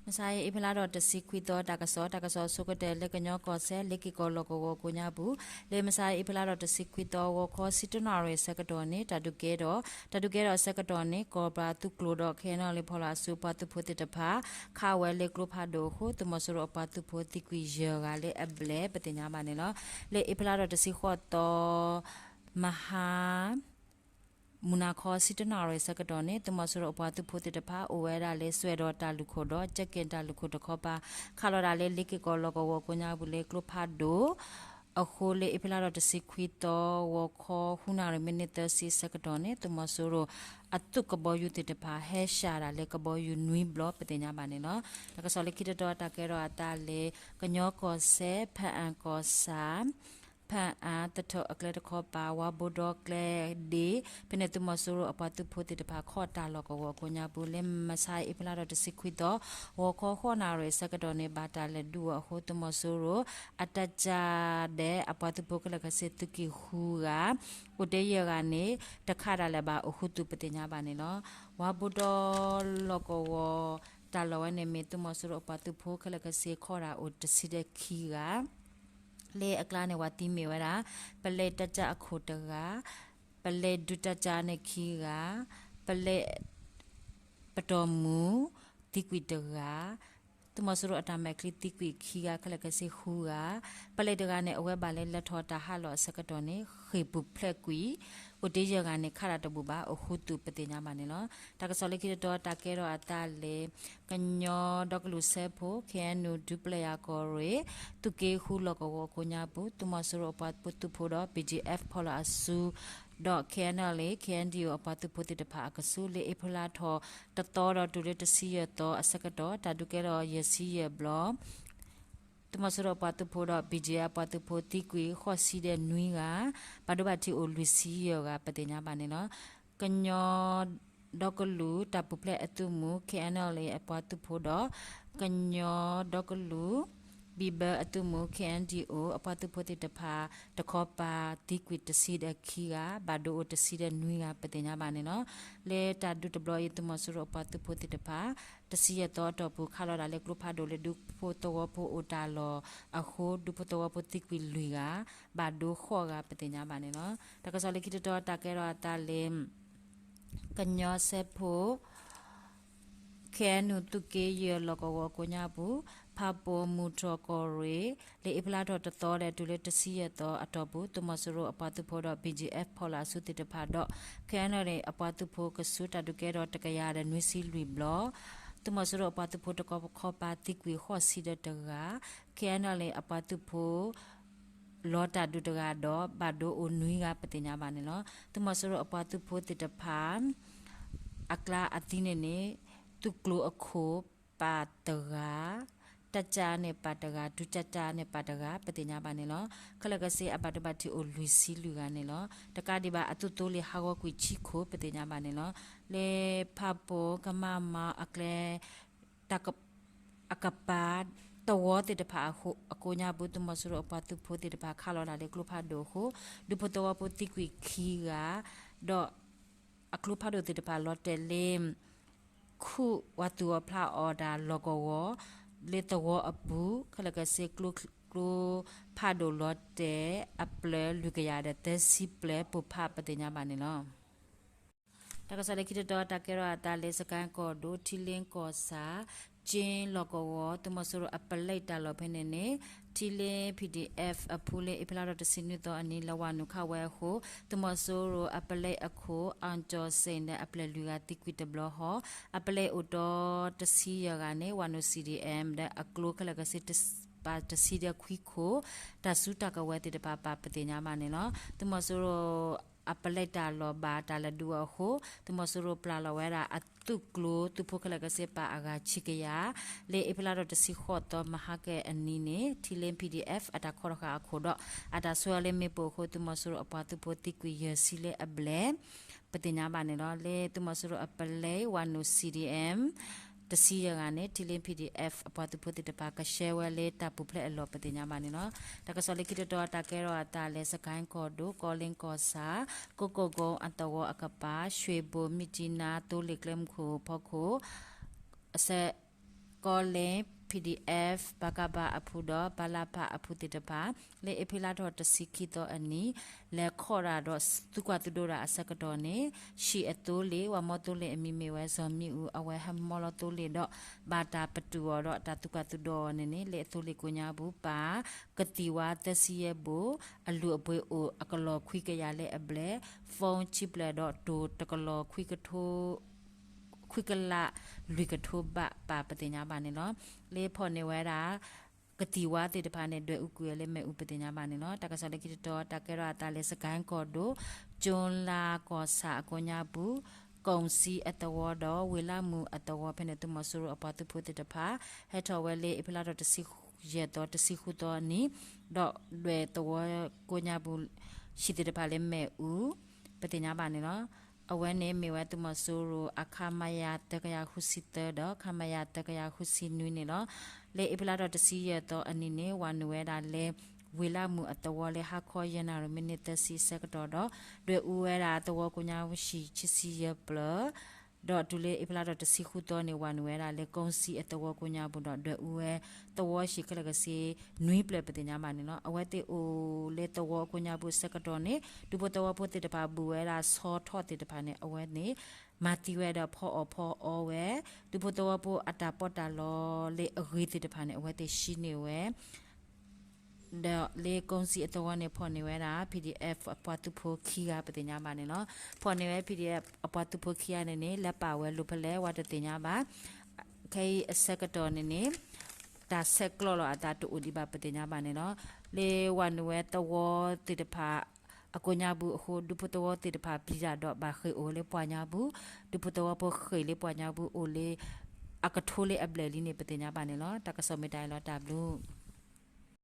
မဆါအံၤ အ့ဖြ့လါထီၣ်တဆံခွံသီ တၢ်ကစီၣ်, တၢ်ကစီၣ်ဆိကတၢၢ်လၢကညီကီၢ်စဲၣ် လ့ၤက့ၤကီၢ်လီၢ်ကဝီၤကိးညါပူၤ, လၢမဆါအံၤ အ့ဖြ့လါထီၣ်တဆံခွံသီ ဂီၤခီဆံတၢနၣ်ရံၣ်ဆၢကတီၢ်န့ၣ် တၢ်ဒုးကဲထီၣ်, တၢ်ဒုးကဲထီၣ်အဆၢကတီၢ်န့ၣ် ကီၢ်ပှၤသုးကျိၤဒီး ခဲအံၤန့ၣ်လံ ဖီလာ်အစုအပှၤသုးဖိသ့ၣ်တဖၣ် ခးဝဲလၢကျိဖးဒိၣ်အဃိ သုးမီၤစိရိၤအပှၤသုးဖိသံကွံာ်ယဲၢ်ဂၤလၢအဘျဲၣ် ပသ့ၣ်ညါဘၣ်န့ၣ်လီၤ. လၢအ့ဖြ့လါထီၣ်တဆံဃိးသီ မဟါ မုၢ်နၤခီဆံတၢနၣ်ရံၣ်ဆၢကတီၢ်န့ၣ် သုးမီၤစိရိၤအပှၤသုးဖိသ့ၣ်တဖၣ် အိၣ်ဝဲဒၣ်လၢစွဲဒီးတၢ်လုၢ်ခိၣ်ဒီး ကၠဲးက့ၣ်တၢ်လုၢ်ခိၣ်တခီပၤ ခးလီၤဒၣ်လၢလ့ၤက့ၤကီၢ်လီၢ်ကဝီၤကိးညါပူၤလၢကျိဖးဒိၣ်အဃိ လၢအ့ဖြ့လါထီၣ်တဆံခွံသီ ဂီၤခီဃုနၣ်ရံၣ်မံးနံးသၢဆံဆၢကတီၢ်န့ၣ် သုးမီၤစိရိၤအသုးကဘီယူၤသ့ၣ်တဖၣ် ဟဲရှၢၣ်ဒၣ်လၢကဘီယူၤနွံဘျီ ပသ့ၣ်ညါဘၣ်န့ၣ်လီၤ. တၢ်ကစီၣ်လၢခံတတီၤ တၢ်ကဲထီၣ်အသးလၢ ကညီကီၢ်စဲၣ် ဖၣ်အၣ်ကီၢ်ဆၣ် ဖၣ်အၣ်သထၢၣ်အကျဲတခီပၤ ဝါဘိဒီကျဲဒ့ ဖဲန့ၣ်သုးမီၤစိရိၤအပှၤသုးဖိသ့ၣ်တဖၣ် ခီၣ်တၢ်လီၢ်ကဝီၤအကိးညါပူၤ လၢမဆါအ့ဖြ့လါထီၣ်တဆံခွံသီ ဂီၤခီဃိးနၣ်ရံၣ်ဆၢကတီၢ်န့ၣ် ဘၣ်တၢ်လဲၤဒုးအီၤအဃိ သုးမီၤစိရိၤအတၢ်ကၢ်ဒဲးအပှၤသုးဖိခဲလၢာ်ခဲဆ့ သုးက့ၢ်ဃုဂၤ အိၣ်တ့ၢ်ယဲၢ်ဂၤန့ၣ် တခးဒၣ်လဲာ်ဘၣ်အိၣ်ဃုာ်သုး ပသ့ၣ်ညါဘၣ်န့ၣ်လီၤ. ဝါဘိဒီလီၢ်ကဝီၤ တၢ်လီၢ်ဝဲန့ၣ်မ့ၢ် သုးမီၤစိရိၤအပှၤသုးဖိခဲလၢာ်ခဲဆ့ ခီၣ်တၢ်အိၣ်တဆံဒီးခံဂၤ လၢအကျါန့ၣ် ပှၤသံမ့ၢ်ဝဲဒၣ် ပလဲတၢ်ကၢ်အခိၣ်တဂၤ, ပလဲဒုးတၢ်ကၢ်န့ၣ်ခံဂၤ, ပလဲ ပတီၢ်မူ သံကွံာ်တဂၤ, သုးမီၤစိရိၤအတၢ်မဲာ်ချံသံကွံာ်ခံဂၤ ခဲလၢာ်ခဲဆ့ဃုဂၤ, ပလဲတဂၤန့ၣ် အဝဲဘၣ်လၢလဲၤထီၣ်တၢ်ဟးလီၢ်အဆၢကတီၢ်န့ၣ် ဃ့ၢ်ပူၤဖျဲးကွံာ်, အိၣ်တ့ၢ်ယဲၢ်ဂၤန့ၣ် ခးတၢ်တဘူၣ်ဘၣ် အိၣ်ဃုာ်သုး ပသ့ၣ်ညါဘၣ်န့ၣ်လီၤ. တၢ်ကစီၣ်လၢခံတတီၤ တၢ်ကဲထီၣ်အသးလၢ ကညီဒီကလုာ်စၢဖှိၣ် ခ့ၣ်အဲၣ်ယူၣ် ဒူပျဲၢ်ယၤကီၢ်ရ့ၣ် သုးက့ဃုလီၢ်ကဝီၤအကိးညါပူၤ သုးမီၤစိရိၤအပှၤသုးဖိဒီး BGF ဖီလာ်အစု ဒီး KNLA KNDO အပှၤသုးဖိသ့ၣ်တဖၣ်အကဆူး လၢအ့ဖြ့လါထီၣ်တသီဒီးတုၤလၢတဆံယဲၢ်သီအဆၢကတီၢ် တၢ်ဒုးကဲထီၣ်ယဲၢ်ဆံယဲၢ်ဘျီ သုးမီၤစိရိၤအပှၤသုးဖိဒီး BGF အပှၤသုးဖိသံကွံာ်ဃိးဆံဒီးနွံဂၤ, ဘၣ်ဒိဘၣ်ထံးအိၣ်လွံၢ်ဆံယဲၢ်ဂၤ ပသ့ၣ်ညါဘၣ်န့ၣ်လီၤ. ကညီဒီကလုာ်တၢ်ပူၤဖျဲးအသုးမုၢ် KNLA အပှၤသုးဖိဒီး ကညီဒီကလုာ် ဘံၣ်ဘၢအသုးမုၢ် KNDO အပှၤသုးဖိသ့ၣ်တဖၣ်တခီပၤ သံကွံာ်တဆံဒီးခံဂၤ, ဘၣ်ဒိအိၣ်တဆံဒီးနွံဂၤ ပသ့ၣ်ညါဘၣ်န့ၣ်လီၤ. လၢတၢ်ဒုးတဘျီအံၤ သုးမီၤစိရိၤအပှၤသုးဖိသ့ၣ်တဖၣ် တဆံယဲၢ်သီအတီၢ်ပူၤ ခးလီၤဒၣ်လၢကျိဖးဒိၣ်လၢဒူဖိသဝီဖိအိၣ်တၢ်လီၢ်အဃိ ဒူဖိသဝီဖိသံကွံာ်လွံၢ်ဂၤ, ဘၣ်ဒိဃိးဂၤ ပသ့ၣ်ညါဘၣ်န့ၣ်လီၤ. တၢ်ကစီၣ်လၢခံတတီၤ တၢ်ကဲထီၣ်အသးလၢ ကညီစဲးဖိ KNU သုးက့ယဲၢ်လီၢ်ကဝီၤကိးညါပူၤ ဖၣ်ပိၢ်မုၢ်ထီၣ်ကီၢ်ရ့ၣ် လၢအ့ဖြ့လါထီၣ်တသီဒီးတုၤလၢတဆံယဲၢ်သီအတီၢ်ပူၤ သုးမီၤစိရိၤအပှၤသုးဖိဒီး BGF ဖီလာ်အစုသ့ၣ်တဖၣ်ဒီး KNLA အပှၤသုးဖိကဆူး တၢ်ဒုးကဲထီၣ်တကယၤဒီးနွံဆံလွံၢ်ဘျီ, သုးမီၤစိရိၤအပှၤသုးဖိတခီခီပၤသံကွံာ်ဃိးဆံဒီးတဂၤ, KNLA အပှၤသုးဖိ လီၤတၢ်ဒုးတဂၤဒီး ဘၣ်ဒိအိၣ်နွံဂၤ ပသ့ၣ်ညါဘၣ်န့ၣ်လီၤ. သုးမီၤစိရိၤအပှၤသုးဖိသ့ၣ်တဖၣ် အကျါအသံန့ၣ်န့ၣ် သုးကျိၤအခိၣ်ပာ်တဂၤ, တၢ်ကၢ်န့ၣ်ပာ်တဂၤ, ဒုးတၢ်ကၢ်န့ၣ်ပာ်တဂၤ ပသ့ၣ်ညါဘၣ်န့ၣ်လီၤ. ခဲလၢာ်ခဲဆ့အဘၣ်ဒိဘၣ်ထံးအိၣ်လွံၢ်ဆံလွံၢ်ဂၤန့ၣ်လီၤ. တကးဒံးဘၣ်အသုးသိလ့ၣ်ဟးဂီၤကွံာ်ဆံခိၣ် ပသ့ၣ်ညါဘၣ်န့ၣ်လီၤ. လၢဖၣ်ပိၢ်ကမၣ်မၤအကျဲ တၢ်က အကပၤ သဝီသ့ၣ်တဖၣ်အကိးညါပူၤ သုးမီၤစိရိၤအပှၤသုးဖိသ့ၣ်တဖၣ် ခးလီၤတၢ်လၢကျိဖးဒိၣ်အဃိ ဒူဖိသဝီဖိသံကွံာ်ခံဂၤ, ဒီးအကျိဖးဒိၣ်သ့ၣ်တဖၣ်လီၤတဲာ်လၢ ခူၣ်ဝဲသူၣ်အီၤဖျးအီၤတၢ်လီၢ်ကဝီၤ လၢသဝီအပူၤ ခဲလၢာ်ခဲဆ့ ကျိဖးဒိၣ်လီၤတဲာ်အပျဲၢ်လွံၢ်ကယၤဒီးသၢဆံပျဲၢ်ပိၢ်ဖး ပသ့ၣ်ညါဘၣ်န့ၣ်လီၤ. တၢ်ကစီၣ်လၢခံတတီၤ တၢ်ကဲထီၣ်အသးလၢ စကဲၣ်ကီၢ်ဒိၣ် ထံလ့ကီၢ်ဆၣ် ကၠ့လီၢ်ကဝီၤ သုးမီၤစိရိၤအပလဲတၢ်လီၢ်ဖဲန့ၣ်န့ၣ် ထံလ့ PDF အဖုလၢအ့ဖြ့လါထီၣ်တဆံနွံသီအနံၤ လဲၤဝၤနုာ်ခးဝဲအဃိ သုးမီၤစိရိၤအပလဲအခိၣ် အၣ်ကၠီၣ်စ့ၣ်ဒီးအပျဲၢ်လွံၢ်ဂၤသံကွံာ်တဘျီဃီ အပလဲအိၣ်တီတဆံယဲၢ်ဂၤန့ၣ် ဝၤနုာ် CDM ဒီးအကျိခဲလၢာ်ခဲဆ့ ပာ်တဆံဒီးခွံခိၣ် တၢ်စုတၢ်ကဝဲၤသ့ၣ်တဖၣ်ပာ် ပသ့ၣ်ညါဘၣ်န့ၣ်လီၤ. သုးမီၤစိရိၤအပလဲတၢ်လီၢ်ဘၣ်တၢ်လဲၤဒုးအီၤအဃိ သုးမီၤစိရိၤပျၢ်လီၤဝဲဒၣ်အသုးကျိၤ သုးဖိခဲလၢာ်ခဲဆ့ပာ်အဂၤခံကယၤ လၢအ့ဖြ့လါထီၣ်တဆံဃိးသီ မဟါကဲအနံၤန့ၣ် ထံလ့ PDF အတၢ်ခီၣ်တဃာ်အခိၣ်ဒီး အတၢ်ဆှၢအီၤလၢမ့ၣ်ပိၢ်အဃိ သုးမီၤစိရိၤအပှၤသုးဖိသံကွံာ်ယဲၢ်ဆံလၢအဘျဲၣ် ပသ့ၣ်ညါဘၣ်န့ၣ်လီၤ. လၢသုးမီၤစိရိၤအပလဲဝၤနုာ် CDM တဆံယဲၢ်ဂၤန့ၣ် ထံလ့ PDF အပှၤသုးဖိသ့ၣ်တဖၣ် ကရှဲဝဲလၢတၢ်ပူၤဖျဲးအလီၢ် ပသ့ၣ်ညါဘၣ်န့ၣ်လီၤ. တၢ်ကစီၣ်လၢခံတတီၤ တၢ်ကဲထီၣ်အသးလၢ စကဲၣ်ကီၢ်ဒိၣ် ကီလ့ကီၢ်ဆၣ် ကိးကီၢ်ကိအသဝီအကပၤ ရွှေဘို မြစ်ကြီးနား သိလ့ၣ်ကျဲမုၢ်ခိၣ်ဖီခိၣ် အစဲး ကီၢ်လ့ၣ် P D F ပကဖ အဖုဒီး ပလဖ အဖုသ့ၣ်တဖၣ် လၢအ့ဖြ့လါထီၣ်တဆံခံသီအနံၤ လဲၤခီၣ်တၢ်ဒီးသုကွၢ်သုဒိၣ်တၢ်အဆၢကတီၢ်န့ၣ် ဟံၣ်အသိလ့ၣ် ပှၤမီသိလ့ၣ်အမံၤမ့ၢ်ဝဲ စီၤမံအူ အဝဲဟဲမီလီၤသိလ့ၣ်ဒီး ဘၣ်တၢ်ပတုာ်အီၤဒီးတၢ်သုကွၢ်သုဒိၣ်အီၤန့ၣ်န့ၣ် လၢအသိလ့ၣ်ကိးညါပူၤ ပၢ်ကသံၣ်ဝါ သၢဆံယဲၢ်ဘိၣ် အလုၢ်အပှ့ၤအိၣ်အကလီၢ်ခွံကယၤလၢအဘျဲၣ် phone ခံဖျၢၣ်ဒီးတိၢ်တကလီၢ် ခွံကလးလွံၢ်ကထိဘးပၢ်ပသ့ၣ်ညါဘၣ်န့ၣ်လီၤ. လၢဖီၣ်န့ၢ်ဝဲဒၣ် ကသံၣ်ဝါသ့ၣ်တဖၣ်န့ၣ် ဒွဲၣ်အူကွံာ်ဝဲလၢမ့ၣ်အူပသ့ၣ်ညါဘၣ်န့ၣ်လီၤ. တၢ်ကစီၣ်လၢခံတတီၤ တၢ်ကဲထီၣ်အသးလၢ စကဲၣ်ကီၢ်ဒိၣ် ကၠိလါကီၢ်ဆၣ်အကိးညါပူၤ ကိၣ်စံအသဝီဒီး ဝ့ၢ်လါမူးအသဝီဖဲန့ၣ် သုးမီၤစိရိၤအပှၤသုးဖိသ့ၣ်တဖၣ် ဟဲထီၣ်ဝဲလၢအ့ဖြ့လါထီၣ်တဆံယဲၢ်သီ တဆံဃုသီနံၤ ဒီးဒွဲၣ်သဝီကိးညါပူၤ ဟံၣ်သ့ၣ်တဖၣ်လၢမ့ၣ်အူ ပသ့ၣ်ညါဘၣ်န့ၣ်လီၤ. အဝဲန့ၣ်မ့ၢ်ဝဲသုးမီၤစိရိၤအ ခမရ သၢကယၤဃုဆံသၢ ဒီး ခမရ သၢကယၤဃုဆံနွံန့ၣ်လီၤ. လၢအ့ဖြ့လါထီၣ်တဆံယဲၢ်သီအနံၤန့ၣ် ဝၤနုာ်ဝဲဒၣ်လၢ ဝ့ၢ်လါမူးအသဝီလၢဟါခီယဲၢ်နၣ်ရံၣ်မံးနံးသၢဆံအဆၢကတီၢ်ဒီး ဒွဲၣ်အူဝဲဒၣ်သဝီကိးညါပူၤဟံၣ်ခံဆံယဲၢ်ဖျၢၣ် ဒီးတုၤလၢအ့ဖြ့လါထီၣ်တဆံဃုသီန့ၣ် ဝၤနုာ်ဝဲဒၣ်လၢကိၣ်စံအသဝီကိးညါပူၤဒီး ဒွဲၣ်အူဝဲသဝီဟံၣ်ခဲလၢာ်ကဆ့နွံဖျၢၣ်ပသ့ၣ်ညါဘၣ်န့ၣ်လီၤ. အဝဲသ့ၣ်အိၣ်လၢသဝီကိးညါပူၤအဆၢကတီၢ်န့ၣ် ဒူဖိသဝီဖိသ့ၣ်တဖၣ်ဘူးဝဲဒၣ်ဆီထီၣ်သ့ၣ်တဖၣ်န့ၣ် အဝဲန့ၣ် မၤသံဝဲဒီးဖီအီၣ်ဖီအီဝဲ ဒူဖိသဝီဖိအတၢ်ပီးတၢ်လီလၢအဂ့ၤသ့ၣ်တဖၣ်န့ၣ် အဝဲသ့ၣ်ရှံန့ၢ်ဝဲ ဒီးလၢကိၣ်စံအသဝီန့ၣ် ဖီၣ်န့ၢ်ဝဲဒၣ် P D F အပှၤသုးဖိခံဂၤပသ့ၣ်ညါဘၣ်န့ၣ်လီၤ. ဖီၣ်န့ၢ်ဝဲ P D F အပှၤသုးဖိခံဂၤန့ၣ်န့ၣ် လဲၤပာ်ဝဲလီၤဖဲလဲၣ် ဝဲတသ့ၣ်ညါဘၣ်. ခဲအံၤအဆၢကတီၢ်န့ၣ်န့ၣ် တၢ်ဆဲးကျိးလီၤအသးတအိၣ်ဒံးဘၣ်ပသ့ၣ်ညါဘၣ်န့ၣ်လီၤ. လၢဝၤနုာ်ဝဲသဝီသ့ၣ်တဖၣ် အကိးညါပူၤအဃိ ဒူဖိသဝီသ့ၣ်တဖၣ်ပျံၤတၢ်ဒီးဘၣ်ဃ့ၢ်အိၣ်လၢပှၢ်ညါပူၤ, ဒူဖိသဝီဖိဃ့ၢ်လၢပှၢ်ညါပူၤအိၣ်လၢ အကထိလၢအဘျဲၣ်လံန့ၣ် ပသ့ၣ်ညါဘၣ်န့ၣ်လီၤ. တၢ်ကစီၣ်မ့ၢ်တၢ်အံၤလီၤ တၢ်ဘျုး